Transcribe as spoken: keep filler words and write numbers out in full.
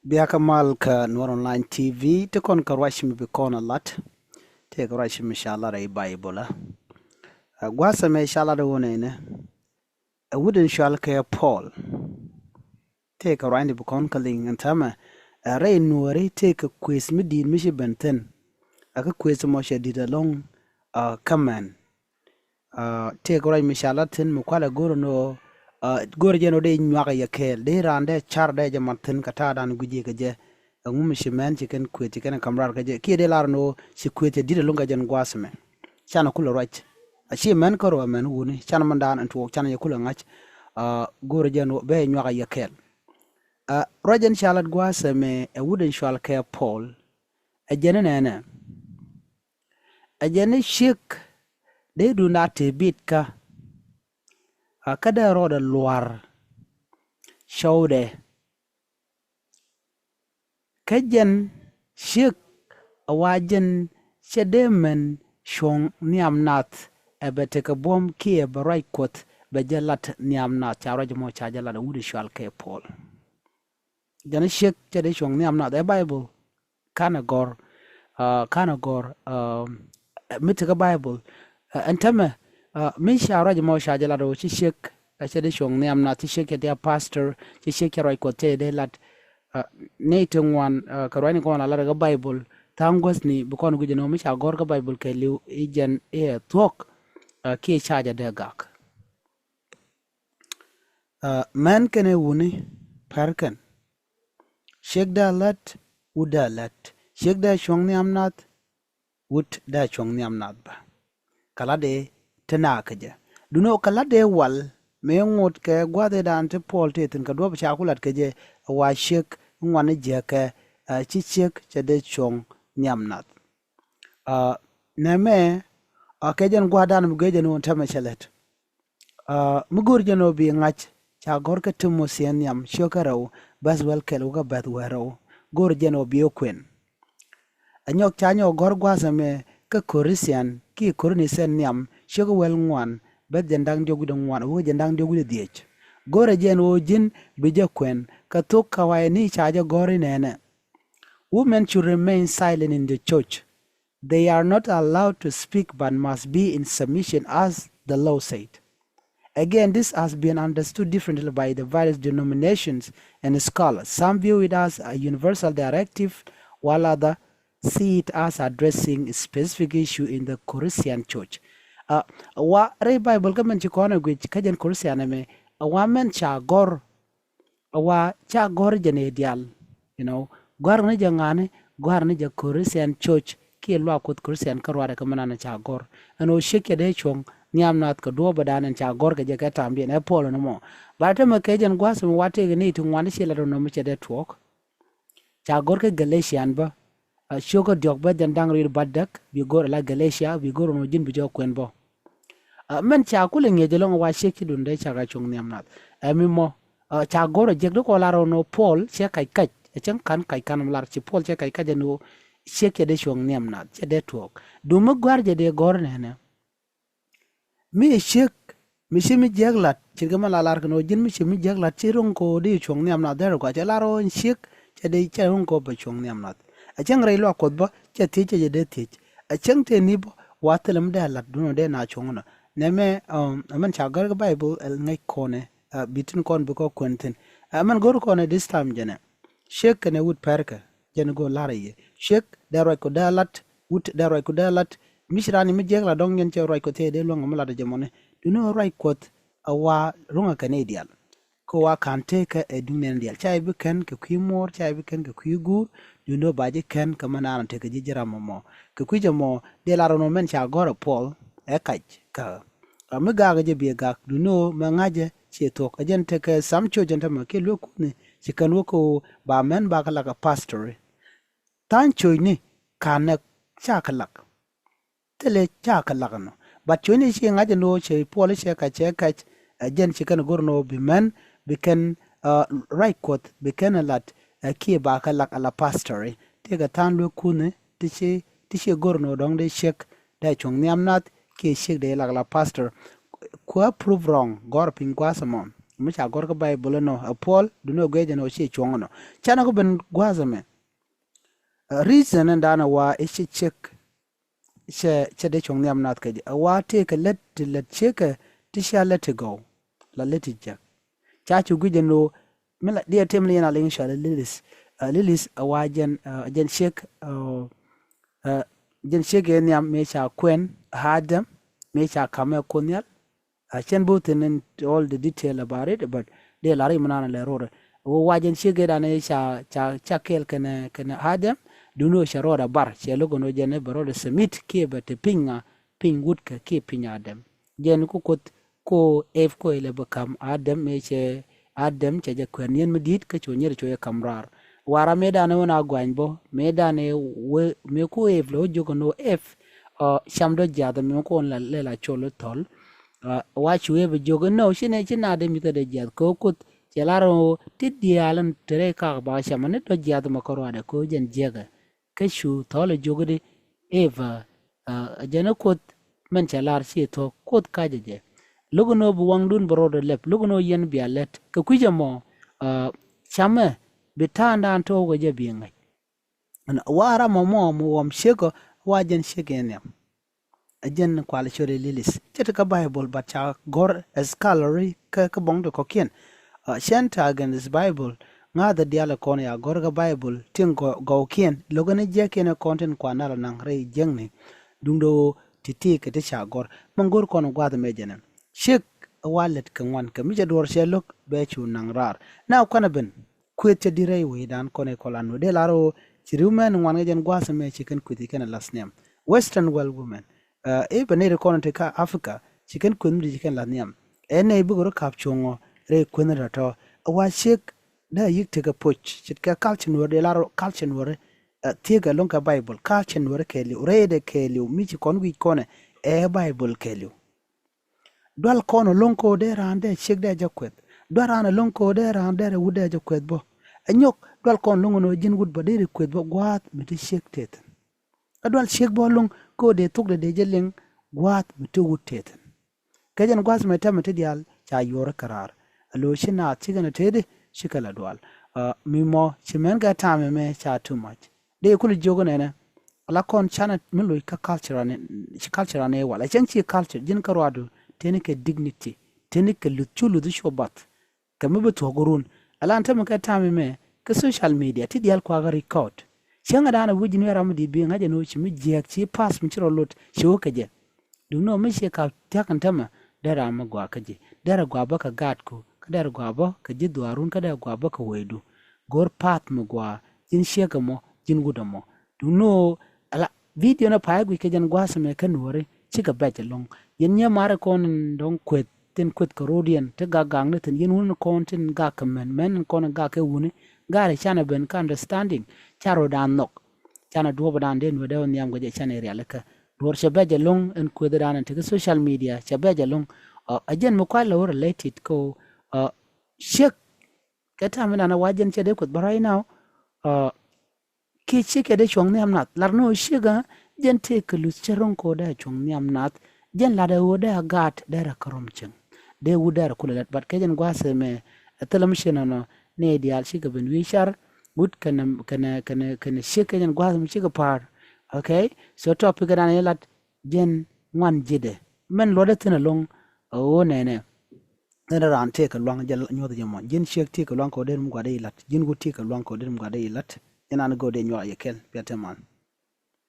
Biakä mal kä Nuɔr Online T V, ti kɔn kä ruac mi bi kɔn a lat. Tëë kä ruac mi ca lat rɛy Baibol a. Ɛ, gua̱a̱th ɛmɛ ca lat wä nɛnɛ. Ɛ wut in cɔal kɛ Paul. Tëë kä ruac ni bi kɔn kä liŋ ɛn täämɛ. Ɛ rɛy Nuɔri tëë kä kuëth mi di̱i̱t mi ci ben thi̱n. Ɛ kä kuëth mɔ cɛ di̱t ɛlɔ̱ŋ, ɛ, kä mɛn. Ɛ, tëë kä ruac mi ca lat thi̱n mi kualɛ go̱r ɛn ɣöö, ɛ, go̱r jɛn ɣöö dee nyuak ɛ yɛ kɛɛl, dee raan dee car dee jɛ mat thi̱n kɛ ta̱a̱dan gui̱ci kɛ jɛ. Ɛŋu mi ci mɛn ci kɛn kuëth ci kɛn ɛ ka̱m raar kɛ jɛ, kiɛ dee lar ɛn ɣöö ci kuëth cɛ di̱t ɛlɔ̱ŋ kɛ jɛn gua̱a̱th ɛmɛ. Canɛ kulɛ ruac. A ci mɛn kärɔa mɛn wuni, canɛ mɛn daan ɛn tuɔɔk, canɛ yɛ kulɛ ŋa̱c. Ɛ, go̱r jɛn ɣöö bɛ nyuak ɛ yɛ kɛɛl. Ɛ, ruac ɛn ca lat gua̱a̱th ɛmɛ ɛ wut in cɔal kɛ Paul. Ɛ jɛn ɛ nɛnɛ. Ɛ jɛn ni ciek dee dun a te bit kä, a kä dee rɔɔdɛ luar cɔwdɛ. Kä jɛn ciek a wa jɛn cɛ dee mɛn cuɔ̱ŋ nhiam nath, ɛ bɛ tekɛ buɔ̱m kiɛ bɛ ruac Kuɔth bɛ jɛ lat nhiam nath, ca ruac mɔ ca jɛ lat a wut in cɔal kɛ Paul. Jɛn ciek cɛ dee cuɔ̱ŋ nhiam nath ɛ Baibol. Kanɛ gɔ̱r, ɛ, kanɛ gɔ̱r, ɛ, mi te kä Baibol. Ɛ, ɛn täämɛ, ɛ, mi ca ruac mɔ ca jɛ lat ɣöö ci ciek, ɛ, cɛ dee cuɔ̱ŋ nhiam nath, ci ciek cɛ dee a pastor, ci ciek cɛ ruac Kuɔth cɛ dee lat. Ɛ, nɛy ti ŋuan, ɛ, kɛ ruacni kɔn a lat kä Baibol, tha̱a̱ŋ guäthni bi kɔn guic ɛn ɣöö mi ca gɔ̱r kä Baibol kɛɛliw i̱ jɛn i̱ ɛ thuɔ̱k, ɛ, kiɛ ca jɛ dee gak. Ɛ, mɛn kɛnɛ wuni pɛr kɛn. Ciek dee a lat, wut dee a lat. Ciek dee a cuɔ̱ŋ nhiam nath, wut dee a cuɔ̱ŋ nhiam nath bä. Kɛ lat dee te naath kä jɛ. Duŋni ɣöö kɛ lat dee wal mëë ŋot kɛ gua̱a̱th ëëdan ti Paul tëë thi̱n kɛ duɔ̱ɔ̱p ca ku lat kä jɛ, ɛ wa ciek ŋuan ni jiäkɛ, ɛ, ci ciek cɛ dee cuɔ̱ŋ nhiam nath. Ɛ, nɛmɛ, ɛ, kɛ jɛn gua̱a̱thdan mi guic jɛn ɣöö täämɛ cɛ lät. Ɛ, mi go̱o̱r jɛn ɣöö bi ŋa̱c, ca gɔ̱r kä Timothi ɛn nhiam ciökä rɛw, bäth wäl kɛl wä kä bäth wäl rɛw. Go̱o̱r jɛn ɣöö bi ɣä kuɛn. Ɛ nyɔk ca nyɔk gɔ̱r gua̱a̱th ɛmɛ kä Korithian kiɛ Korinth ɛn nhiam ciökä wäl ŋuan, bäth jɛn da̱ŋ diɔ̱k wi̱cdɛ ŋuan wä kä jɛn da̱ŋ diɔ̱k wi̱cdɛ dhiec. Go̱o̱rɛ jɛn ɣöö ji̱n bi jɛ kuɛn, kɛ thok kawayɛ ni ca jɛ gɔ̱r i̱ nɛnɛ. Women should remain silent in the church. They are not allowed to speak but must be in submission as the law said. Again, this has been understood differently by the various denominations and scholars. Some view it as a universal directive, while others see it as addressing a specific issue in the Corinthian church. Ɛ, wa rɛy Baibol kä mɛn ci kɔn ɛ guic kä jɛn Corinthian ɛmɛ, ɛ wa mɛn ca gɔ̱r, ɛ wa ca gɔ̱r jɛn ɛ diaal, you know, gɔ̱r ni jɛ ŋa̱ni, gɔ̱r ni jɛ Corinthian church kiɛ luaak Kuɔth Corinthian kä ruaadɛ kä mɛn an ca gɔ̱r. Ɛn ɣöö ciek cɛ dee cuɔ̱ŋ nhiam nath kɛ duɔ̱ɔ̱p ɛ dan ɛn ca gɔ̱r kɛ jɛ kɛ ta̱a̱mdiɛn ɛ Paul ɛn mɔ. Ba täämɛ kɛ jɛn gua̱a̱th ɛmɛ wa tëëkɛ ni ti ŋuan ci lat ɛn nɔmɔ cɛ dee tuɔɔk. Ca gɔ̱r kä Galatian bä, ɛ, ciökä diɔ̱k bä jɛn da̱ŋ riet bädäk, bi go̱r ala Galatia, bi go̱r ɛn ɣöö ji̱n bi jɔk kuɛn bä. Ɛ, mɛn ca kulɛ ŋi̱eec ɛlɔ̱ŋ wa ciek ci dundɛ cakɛ cuŋ nhiam nath. Ɛ, mi mɔ, ɛ, ca gɔ̱r ɛ jiäk di kɔ lar ɛn ɣöö Paul cɛ kac kac, ɛ cäŋ ka̱n kac ka̱n mi lar ci Paul cɛ kac kac ɛn ɣöö ciek cɛ dee cuŋ nhiam nath, cɛ dee tuɔɔk. Duŋ mi gua̱r jɛ dee gɔ̱r nɛnɛ. Mi ɛ ciek, mi ci mi jiäk lat, ce̱tkɛ mi la lar kɛn ɣöö ji̱n mi ci mi jiäk lat, ci ro̱ŋ kɛ ɣöö dee cuɔ̱ŋ nhiam nath, dee rɔ kua cɛ lar ɣöö ɛn ciek, cɛ dee cɛ ro̱ŋ kɛ ɣöö bɛ cuɔ̱ŋ nhiam nath. Ɛ cäŋ rɛy luaak Kuɔth bä, cɛ thiec cɛ jɛ dee thiec. Ɛ cäŋ tëë ni bä, wa thilɛ mi dee lat, duundɛ dee na cuɔ̱ŋ nɔ. Nɛmɛ, um, ɛ mɛn ca gɔ̱r kä Baibol, ɛ ŋäc kɔnɛ, ɛ bi tin kɔn bi kɔ kuɛn thi̱n. Ɛ mɛn go̱r kɔnɛ this time jɛnɛ. Ciek kɛnɛ wut pɛrkɛ, jɛn go̱o̱r la̱rä yɛ. Ciek dee ruac Kuɔth dee lat, wut dee ruac Kuɔth dee lat. Mi ci raan mi jiäk lat dɔ̱ŋ, jɛn cɛ ruac Kuɔth thiee dee luäŋ mi latdä jɛ mɔni. Duundɛ ruac Kuɔth a wa ro̱ŋ a kɛn i̱ diaal. Kɛ wa ka̱n tëëkä ɛ duŋ nɛn diaal. Ca i̱ bi kɛn kɛ kui̱ muɔɔr, ca i̱ bi kɛn kɛ kui̱ guur. Duundɛ ba ji̱ kɛn kɛ mɛ naan tekɛ ji̱ ji̱ ram mɔ mɔ. Kɛ kui̱ jɛ mɔ, dee lar ɛn ɣöö mɛn ca gɔ̱r ɛ Puɔl ɛ kac kä. A mi gak jɛ bi gak, duundɛ mɛ ŋa̱cä ciɛ thuɔ̱k. Ɛ jɛn tekɛ sam cio̱c jɛn tämɛ kiɛ luek kuthni ci kɛn wä kɛ ɣöö ba mɛn ba kɛ lak ɛ pastori. Tha̱a̱ŋ cio̱cni ka̱n ɛ ca kɛ lak. Thilɛ ca kɛ lak ɛnɔ. But cio̱cni ci ŋa̱c ɛn ɣöö cɛ Puɔl cɛ kac cɛ kac, ɛ jɛn ci kɛn go̱r ɛn ɣöö bi mɛn, bi kɛn, ɛ, ruac Kuɔth, bi kɛn ɛ lat, ɛ kiɛ ba kɛ lak ala pastori. Tëëkɛ tha̱a̱ŋ luek kuthni ti ci, ti ci go̱r ɛn ɣöö dɔ̱ŋ dee ciek dee cuɔ̱ŋ nhiam nath kiɛ ciek dee lak la pastor. Kua prove wrong, gɔ̱r piny gua̱a̱th ɛmɔ. Mi ca gɔ̱r kä Baibol ɛnɔ ɛ puɔl, duŋni ɛ guic ɛn ɣöö ci cuɔ̱ŋ ɛnɔ. Canɛ kɔ ben gua̱a̱th ɛmɛ. Ɛ, reason ɛn da̱a̱n ɛ wa i̱ ci ciek cɛ, cɛ dee cuɔ̱ŋ nhiam nath kɛ jɛ. Ɛ wa tëëkɛ lät ti lät ciekɛ ti cia lät ti gɔw. La lät ti jiäk. Ca cu guic ɛn ɣöö mi la diɛ tim li yɛn a liŋ cɔal i̱ Lilith. Ɛ, Lilith ɛ wa jɛn, ɛ, jɛn ciek, ɛ, ɛ, jɛn ciek ɛ nhiam mëë ca kuɛn Adam, mëë ca ka̱m ɛ Kuoth Nhial. Ɛ, cɛn bo̱o̱th in all the detail about it, but dee lar i̱ mi naan lɛ rot. Ɛ wa jɛn ciek ɛ dan ɛ ca, ca, ca kɛɛl kɛnɛ, kɛnɛ Adam, duŋni ɣöö cɛ rɔɔdɛ bar, cɛ lo̱k ɛn ɣöö jɛn ɛ bɛ rɔɔdɛ submit kiɛ bɛ te piny ŋa, piny wutkɛ kiɛ piny Adam. Jɛn ku Kuoth ko Eve ko ilɛ bɛ ka̱m Adam mëë cɛ Adam cɛ jɛ kuɛn yɛn mi di̱i̱t kä cu nyier cu jɛ ka̱m raar. Wa ram mëë dan ɛ wä na guany bä, mëë dan ɛ wee, mëë ku Eve lɛ wä jiök ɛn ɣöö Eve, ɔ, cam dɔ̱ jiath ɛmɛ ku ɣän la lɛ la col i̱ thɔl. Ɔ, wa cu Eve jiök ɛn ɣöö ci nɛ ci na dee mi̱th ɛ dee jiath kɛ ɣöö Kuoth cɛ lar ɛn ɣöö ti diaal ɛn te rɛy kak ba cam ɛn ni dɔ̱ jiath ɛmɔ kä ruaadɛ kɛ ɣöö jɛn jiäkɛ. Kä cu thɔl ɛ jiök i̱di Eva, ɛ, ɛ jɛn ɛ Kuoth mɛn cɛ lar ci thuɔ̱k Kuoth kacɛ jɛ. Lo̱k ɛn ɣöö bi waŋdun bɛ rɔɔdɛ lɛp, lo̱k ɛn ɣöö yɛn bia lät. Kɛ kui̱c ɛmɔ, ɛ, camɛ bi ta̱a̱ŋdan tɔ̱ɔ̱k ɛ jɛ bi ŋäc. Ɛn wa ram ɛmɔ mi ɣɔm ciek ɔ, wa jɛn ciek ɛ nhiam. Ɛ jɛn kual cɔl i̱ Lilith. Cɛ ti kä Baibol, but ca gɔ̱r ɛ scholarly kä, kä bɔŋ ti kɔ̱kiɛn. Ɛ, cɛn ta̱a̱ against Baibol, ŋa̱thä diaal ɛ kɔn ya gɔ̱r kä Baibol tin gɔw, gɔwkiɛn, lo̱kɛ ni jiäkiɛn ɛ kɔn tin kuan nal ɛ naŋ rɛy jiäkni. Duundɛ ɣöö ti ti kɛ ti ca gɔ̱r. Min go̱r kɔn gua̱a̱th ɛmɛ jɛn ɛ. Ciek ɛ wa lät kɛ ŋuan kɛ mi cɛ duɔ̱ɔ̱r cɛ lo̱k bɛ cu naŋ raar. Na kuanɛ ben, kuëth cɛ di̱t rɛy wecdan kɔn i̱ kɔn la nuɔ̱ɔ̱r. Dee lar ɣöö ci ri̱w mɛn ŋuan kɛ jɛn gua̱a̱th ɛmɛ ci kɛn kuëth ci kɛn ɛ la̱th nhiam. Western world women, ɛ, i̱ bɛ nɛy ti kɔn ti kä Africa, ci kɛn kuëth mi ti ci kɛn la̱th nhiam. Ɛ nɛy bikɛ rɔ ka̱p cuɔ̱ŋɔ rɛy kuëth ni tɔ̱tɔ̱. Ɛ wa ciek dee a yi̱k tekɛ poc, ce̱tkɛ culture nuɔ̱ɔ̱r, dee lar ɣöö culture nuɔ̱ɔ̱r, ɛ, thiekɛ lo̱ŋ kɛ Baibol, culture nuɔ̱ɔ̱r kɛɛliw, rɛydɛ kɛɛliw, mi ci kɔn wi̱c kɔnɛ, ɛ Baibol kɛɛliw. Dual kɔn ɛ lo̱ŋ kɛ ɣöö dee raan dee ciek dee jɛ kuɛth. Dual raan ɛ lo̱ŋ kɛ ɣöö dee raan dee rɛ wut dee jɛ kuɛth bä. Ɛ nyɔk, dual kɔn lo̱ŋ ɛn ɣöö ji̱n wut bä dee rɛ kuɛth bä gua̱a̱th mi te ciek tëë thi̱n. Ɛ dual ciek bä lo̱ŋ kɛ ɣöö dee thok dee dee jɛ liŋ gua̱a̱th mi te wut tëë thi̱n. Kɛ jɛn gua̱a̱th mɛ tɛmɛ ti diaal ca yuɔr kɛ raar. A lo̱c ci naath cikɛ nɛ tëëdi cikɛ la dual. Ɛ, mi mɔ ci mɛn kɛ ta̱a̱m ɛmɛ ca too much. Dee kulɛ jiök nɛnɛ. Ala kɔn canɛ mi loc kä culture ni, culture ni wal. A cäŋ ci culture, ji̱n kä ruaadu, teni kɛ dignity, teni kɛ luth, cu luth cu bath. Kɛ mi bi thuɔ̱k run. Ala ni tämɛ kɛ ta̱a̱m ɛmɛ, kä social media, ti diaal kuakä record. Cäŋɛ daanɛ wi̱c ni ram mi di̱i̱t bi ŋa̱c ɛn ɣöö ci mi jiääk, ci pass mi ci rɔ lot, ci wä kɛ jɛ. Duŋni ɣöö mi ciɛ ka̱p thia̱k ɛn tämɛ, derɛ ram mi gɔaa kä ji̱. Derɛ gɔaa bä kɛ gaatku, kä derɛ gɔaa bä kɛ ji̱ dhuaarun, kä derɛ gɔaa bä kɛ wecdu. Go̱r path mi gɔaa, ji̱n ciek ɛmɔ, ji̱n wut ɛmɔ. Duŋni ɣöö ala video ni pay guic kɛ jɛn gua̱a̱th ɛmɛ kä nuɔ̱ɔ̱ri, cikɛ bɛc ɛlɔ̱ŋ. Yɛn nyɛ mari kɔn in dɔ̱ŋ kueth, tin kueth kɛ ro̱o̱diɛn, ti gak gakni thi̱n, yɛn wun in kɔn tin gak kɛ mɛn, mɛn in kɔn in gak kɛ wuni, gari canɛ ben kä understanding, ca ro̱o̱dan nhɔk. Canɛ duɔ̱ɔ̱pdan dee nuɔ̱ɔ̱r dee wä nhiam kɛ jɛ canɛ rialikä. Duɔ̱ɔ̱r cɛ bɛc ɛlɔ̱ŋ in kuethdan in te kä social media, cɛ bɛc ɛlɔ̱ŋ. Ɛ, ɛ jɛn mi kua̱c lɛ wä related kɛ ɣöö, ɛ, ciek kɛ ta̱a̱ mi dan ɛ wa jɛn cɛ dee kueth, but right now, ɛ, kiɛ ciek cɛ dee cuɔ̱ŋ nhiam nath. Lar ni ɣöö ciek ɛ jɛn tëëkɛ luth cä ro̱ŋ kɛ ɣöö dee cuɔ̱ŋ nhiam nath. Jɛn lat ɛ ɣöö dee a gaat dee rɛ kä rɔm cieŋ. Dee wut dee rɛ kulɛ lät, but kɛ jɛn gua̱a̱th ɛmɛ, ɛ thilɛ mi ciɛ nɔnɔ, nɛy diaal cikɛ ben wi̱i̱ car, wut kɛnɛ, kɛnɛ, kɛnɛ, kɛnɛ ciek kɛ jɛn gua̱a̱th ɛmɛ cikɛ pa̱a̱r. Okay? So topic ɛ dan ɛ lat, jɛn ŋuan ji̱dɛ. Mɛn luɔtdɛ thi̱n ɛlɔ̱ŋ, ɛ ɣöö nɛnɛ. Nɛnɛ raan tëëkɛ lua̱ŋ jɛ nyuɔ̱th jɛ mɔ. Ji̱n ciek tëëkɛ lua̱ŋ kɛ ɣöö dee rum gua̱dɛ ilat. Ji̱n wut tëëkɛ lua̱ŋ kɛ ɣöö dee rum gua̱dɛ ilat. Jɛn an go̱o̱r dee nyuɔ̱th yɛ kɛl. Piath te man.